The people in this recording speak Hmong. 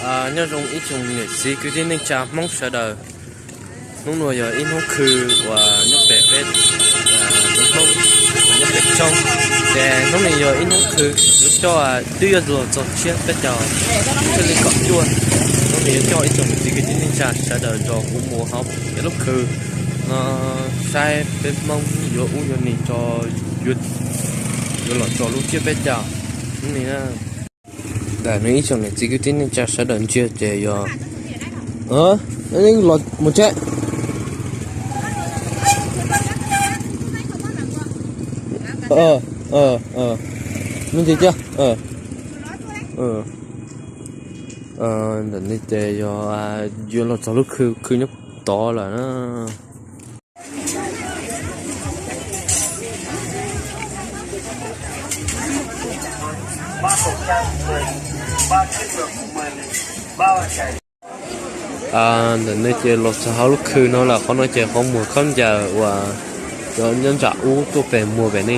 Nyob zoo ib tsoom niam txiv kwv tij neej tsa Hmoob sawv daws. Hnub no yog ib hnub khw uas nyob pem peb, Hmoob, uas nyob pem Tsoob. Ces hnub no yog ib hnub khw, yuav coj, twb yuav los txog tsiab peb caug, thiaj li kaum cuaj. Hnub no yuav coj ib tsoom niam txiv kwv tij neej tsa sawv daws nrog kuv mus hauv peb lub khw no saib peb Hmoob yuav ub yuav ni tso, yuav los txog lub tsiab peb caug. Hnub no ib tsoom niam txiv kwv tij neej tsa sawv daws ntsia ces yog, los mus tsev. Me ntsis cia. Ntawm no ces yog yuav los txog lub khw, khw nyob tod lawm na. Ntawm no ces los txog hauv lub khw no lawm, qhov no ces qhov muag khaub ncaws uas cov nyob nram ub tuaj pem muag pem ne.